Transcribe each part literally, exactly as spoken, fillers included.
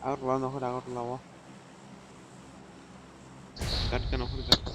Agartala nokhor, Agartala o. Gat khe nokhor, gat khe.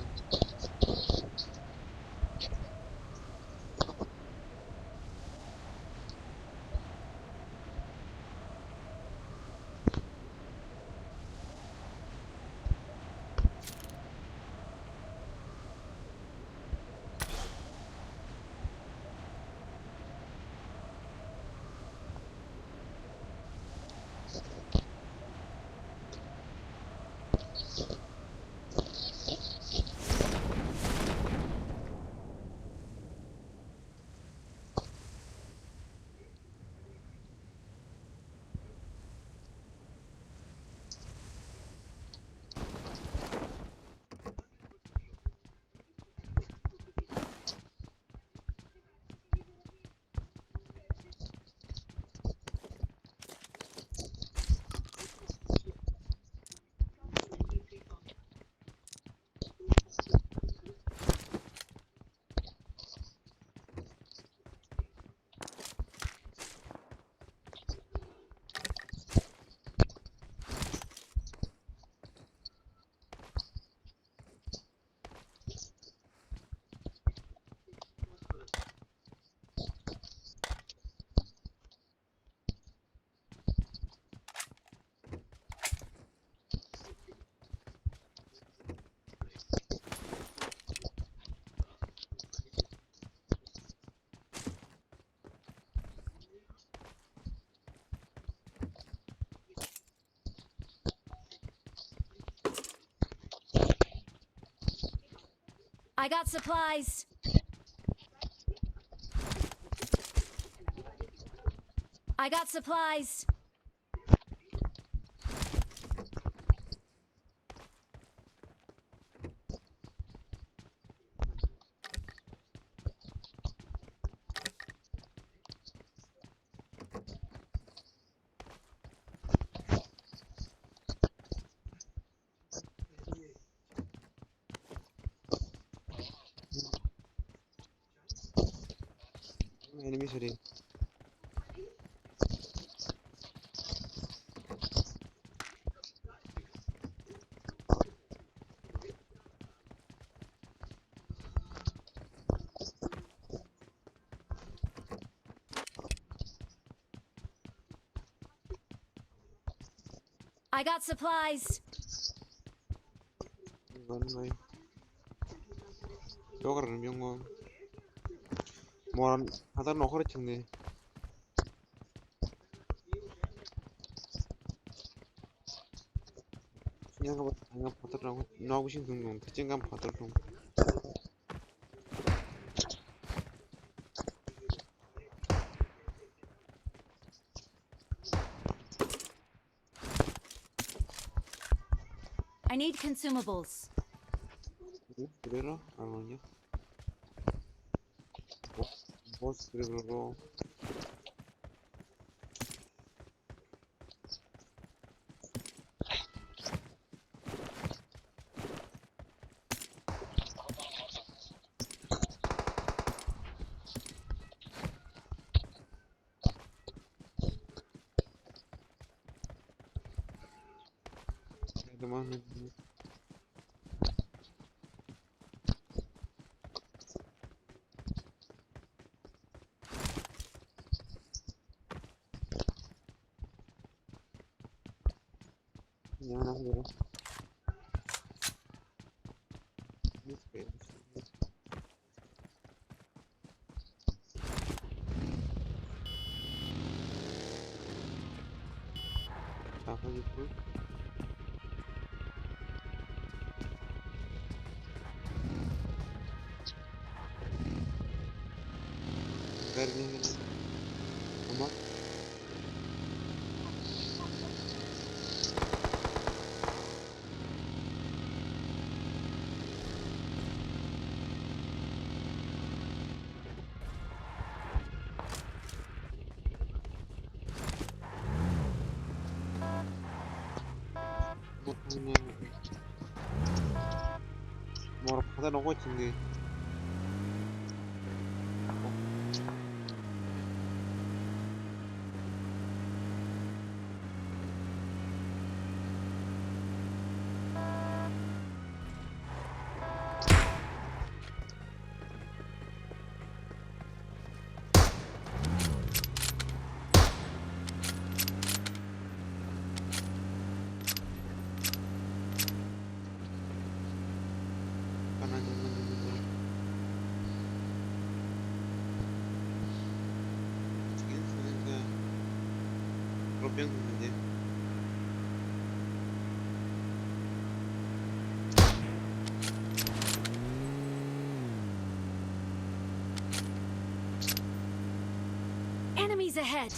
I got supplies. I got supplies. Enemy shooting. I got supplies. One nine. Joker ni biyong. Moran hatar nokhor chingni. Yang apa? Yang apa? Hatar nok, nok bising tung tung. Kecing kan hatar tung. I need consumables. Primero, armonia. Boss, boss, primero. Mor kota nogo chindi. Beng hwnwi de. Enemies ahead!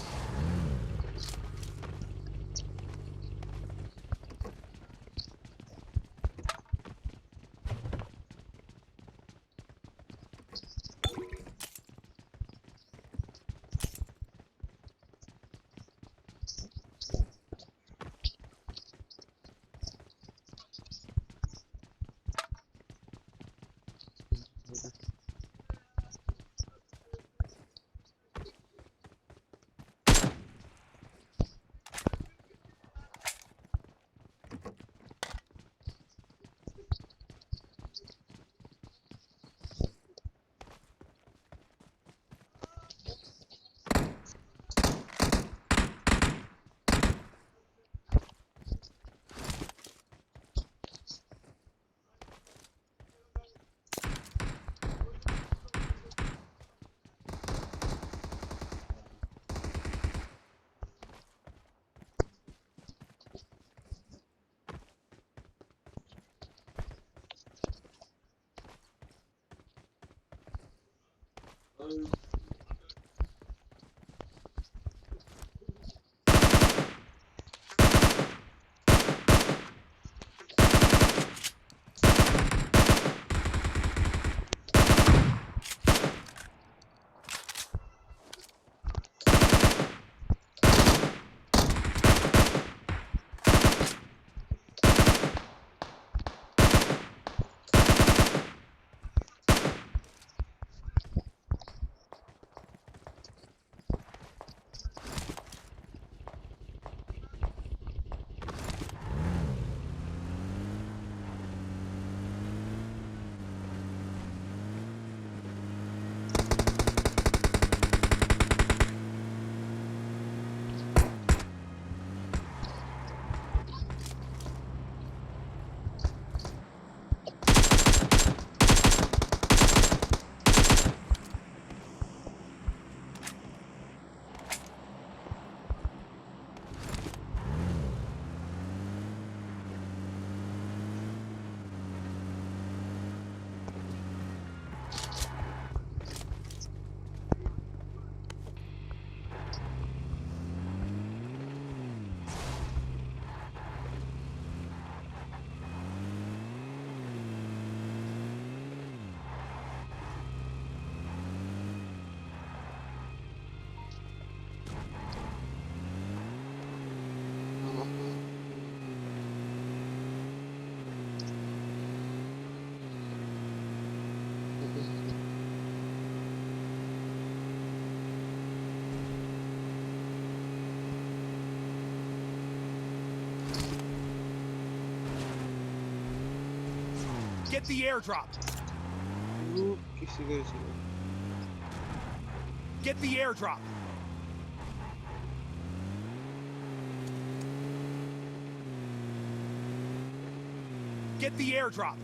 Get the airdrop. Get the airdrop. Get the airdrop.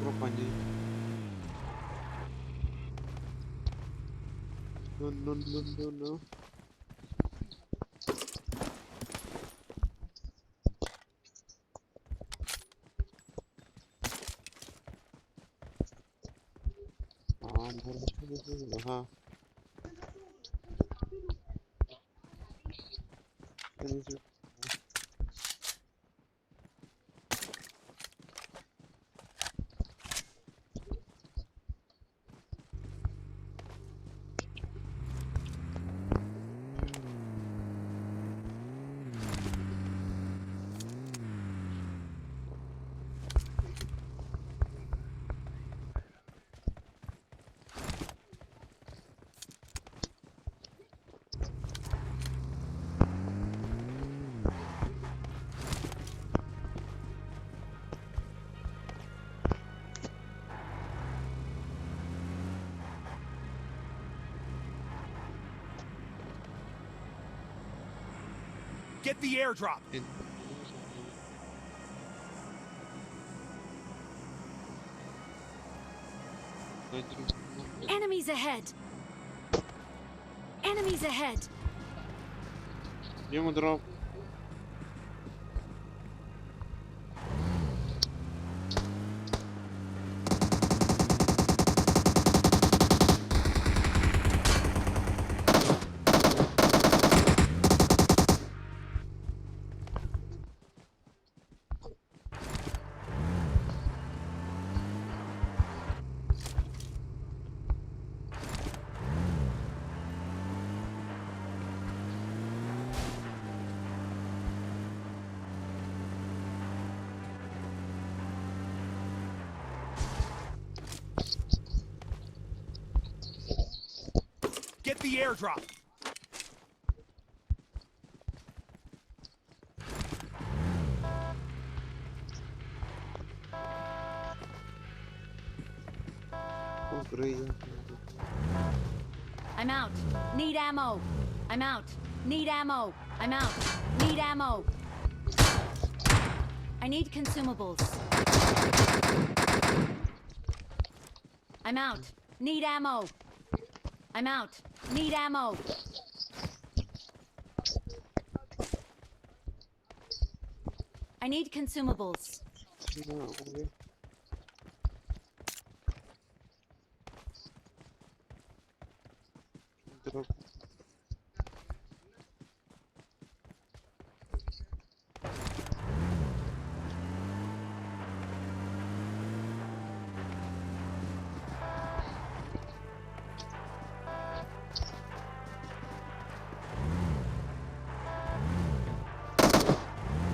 Bro, pani. No, no, no, no, no. Ah, aha. Get the airdrop. Enemies ahead! Enemies ahead! Yang drop. Get the airdrop. I'm out. Need ammo. I'm out. Need ammo. I'm out. Need ammo. I need consumables. I'm out. Need ammo. I'm out. Need ammo. I need consumables.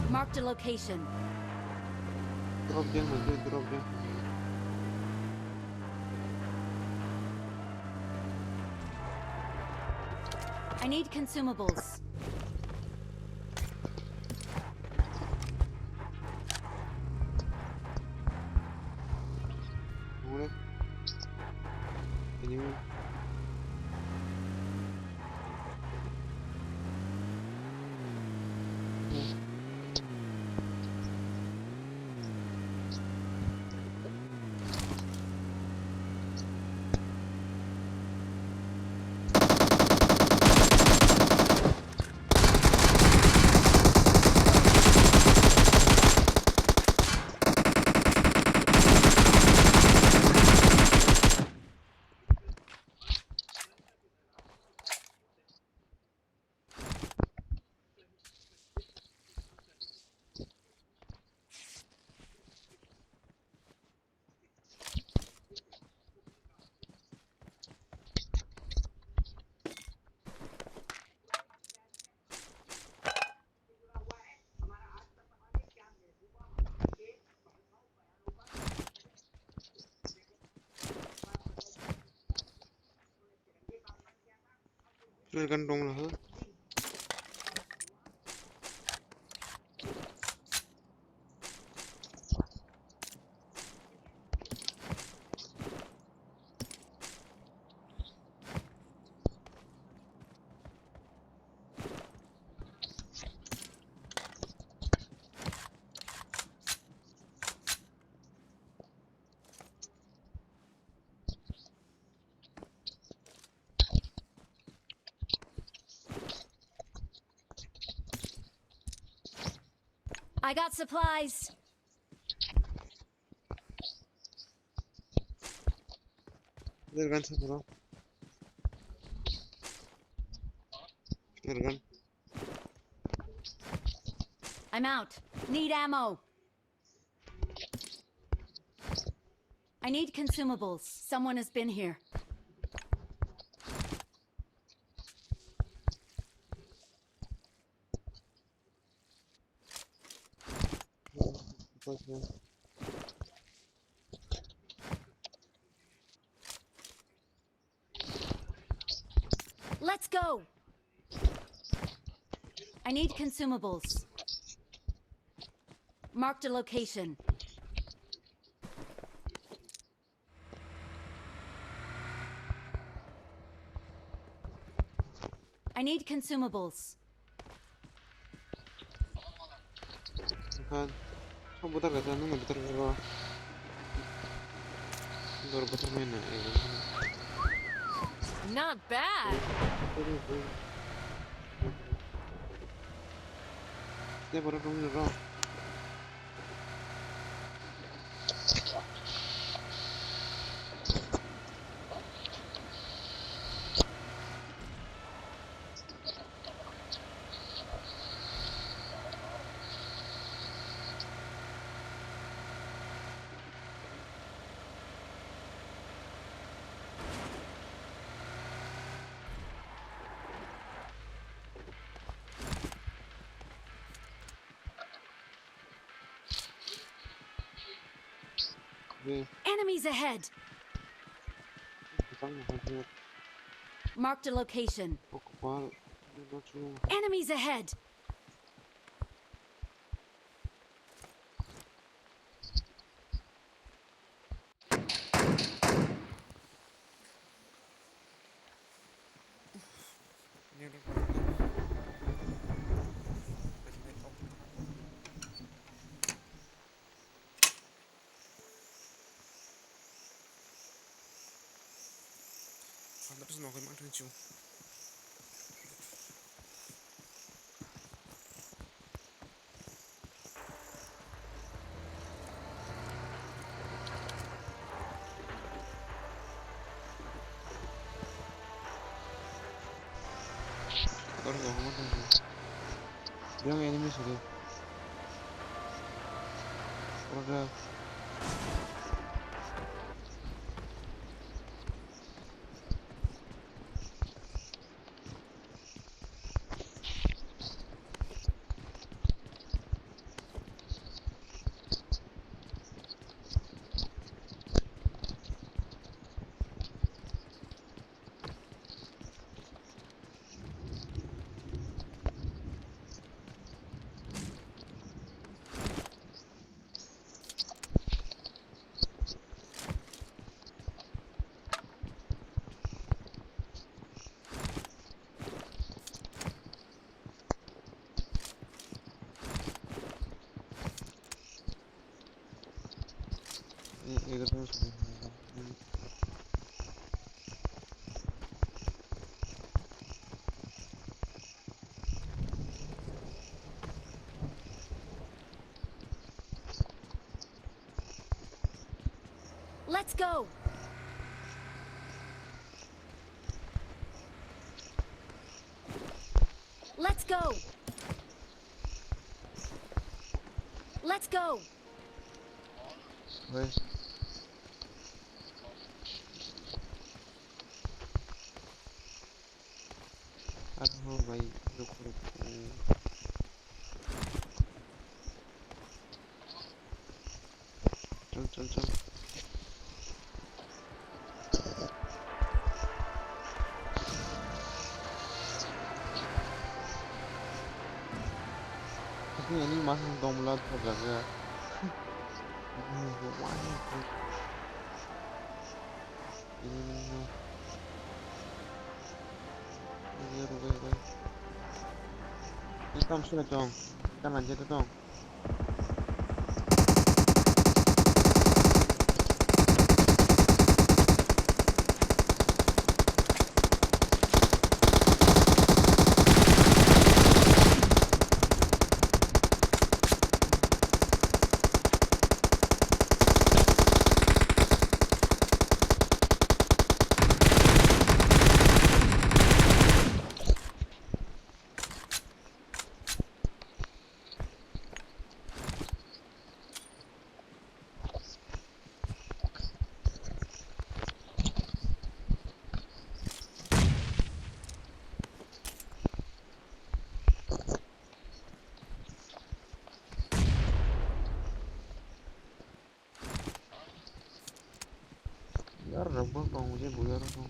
Marked a location. Drop din, drop din. I need consumables. Enemy. Flare gun dong laha. I got supplies. Flare gun sa bro. Flare gun. I'm out. Need ammo. I need consumables. Someone has been here. Let's go! I need consumables. Marked a location. I need consumables. Khan, kau butar kata, nung butar kata. Not bad. Te borok romwi rw. Enemies ahead! Marked a location. Enemies ahead! Yang enemy sini. Order. Let's go! Let's go! Let's go! Wait. Ano bhai, ruk, ruk. Chal, chal, chal. Ini, ini masih dong belas jaga. Ini, ini, ini. Ini, ini, ini. Ini tam sini dong. Kita lanjut dong. Yar rok bo kong je bo yar rok.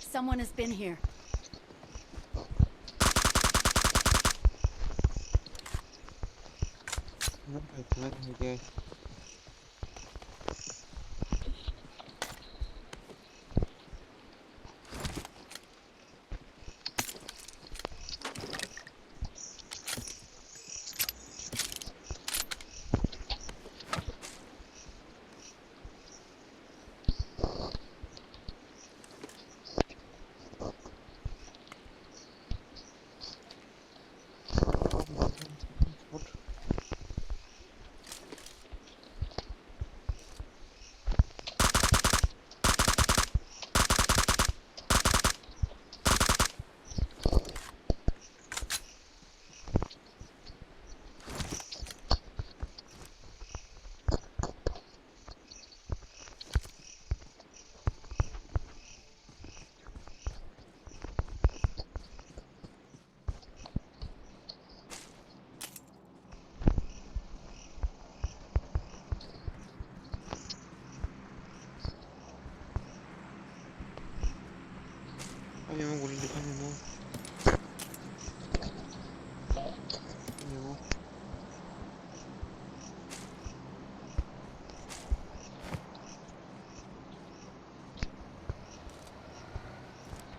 Someone has been here. What is this? Ay, mo guli dikha mo. Ay, mo.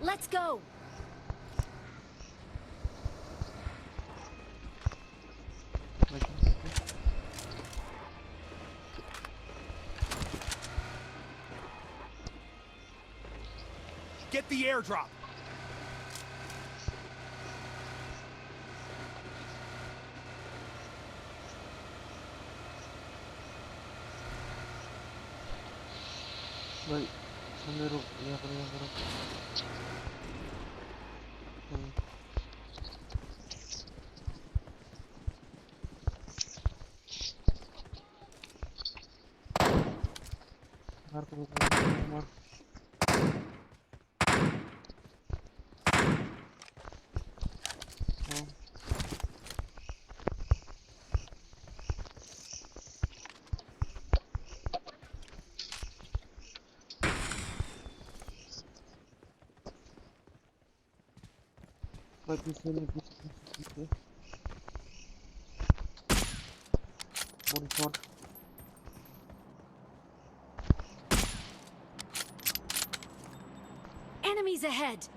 Let's go. Get the airdrop. Bai, samne rok, ya karo, ya karo. Hmm. Har ko, har ko, har ko. Let me see, let me see, let me see. One shot. Enemies ahead!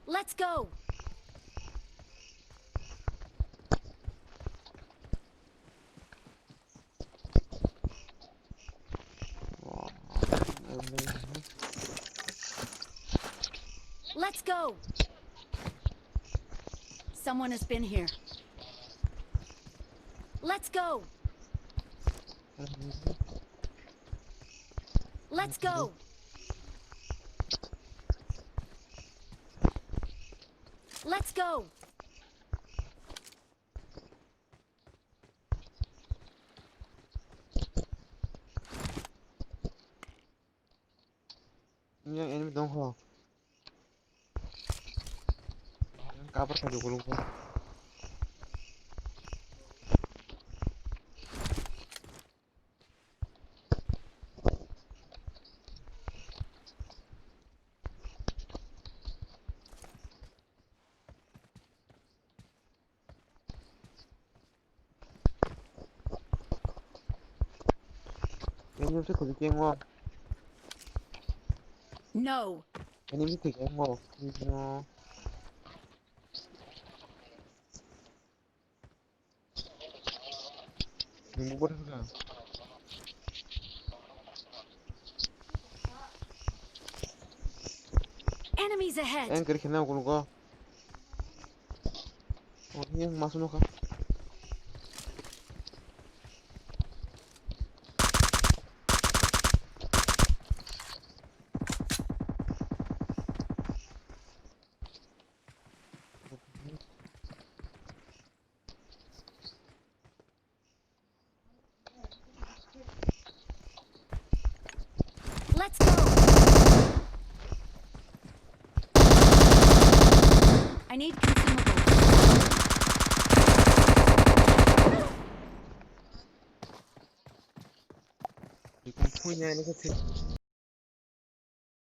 Let's go. Let's go. Someone has been here. Let's go. Let's go. Let's go. Yang enemy dong ho. Yang cover ka jukulu ko. Enemy se kudu kengo. No. Enemy se kengo. No. Nunggu bodoh sudah. Enemies ahead. Yang kiri kena aku luka. Oh, ini yang masuk nuka. Let's go. I need consumables. Di kung phui nai nai khe.